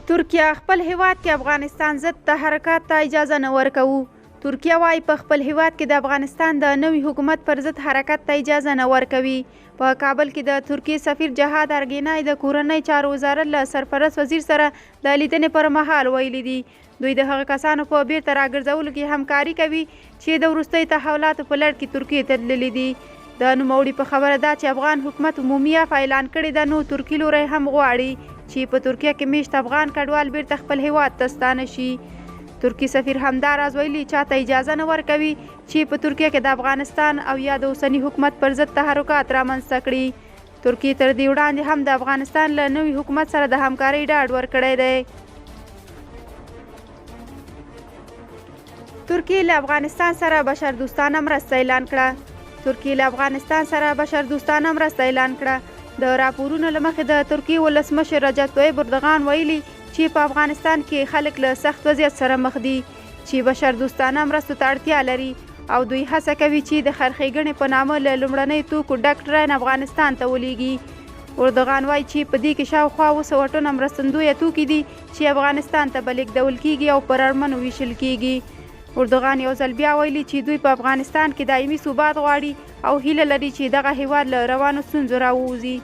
ترکیه، خپل هیواد کې افغانستان ضد تحرکات ته اجازه نه ورکوو. ترکیه وايي، په خپل هیواد کې د افغانستان د نوي حکومت پر ضد حرکت ته اجازه نه ورکوي. په کابل کې د ترکیې سفیر جهاد ارګینای د کورنیو چارو وزارت له سرپرست وزیر سره د لیدنې پر مهال ویلي دي، دوی د هغه کسانو په بیرته راګرځولو کې همکاري کوي چې د وروستیو تحولاتو په لړ کې ترکیې ته تللي دي. د نوموړي په خبره دا چې افغان حکومت عمومي عفوه اعلان کړې ده، نو ترکي لوری هم غواړي چې په ترکیه کې میشت افغان کډوال بیرته خپل هیواد ته ستانه شي. ترکي سفیر همدا راز ویلي، چاته اجازه نه ورکوي چې په ترکیه کې د افغانستان او یا د اوسني حکومت پر ضد تحرکات رامنځته کړي. ترکیې تر دې وړاندې هم د افغانستان له نوي حکومت سره د همکارۍ ډاډ ورکړی دی. ترکیې له افغانستان سره بشردوستانه مرسته اعلان کړه. ترکیې له افغانستان سره بشردوستانه مرسته اعلان کړه. د راپورونو له مخې د ترکیې ولسمشر رجب طیب اردغان ویلي چې په افغانستان کې خلک له سخت وضعیت سره مخ دي چې بشردوستانه مرستو ته اړتیا لري او دوی هڅه کوي چې د خرخېګڼې په نامه له لومړنیو توکو ډک ټرین افغانستان ته ولیږي. اردوغان وایي چې په دې کې شاوخوا 700 ټنه مرستندویه توکي دي چې افغانستان ته به لېږدول کېږي او پر اړمنو ویشل کېږي. اردوغان یو ځل بیا ویلي چې دوی په افغانستان کې دایمي ثبات غواړي او هیله لري چې دغه هېواد له روانو ستونزو راووځي.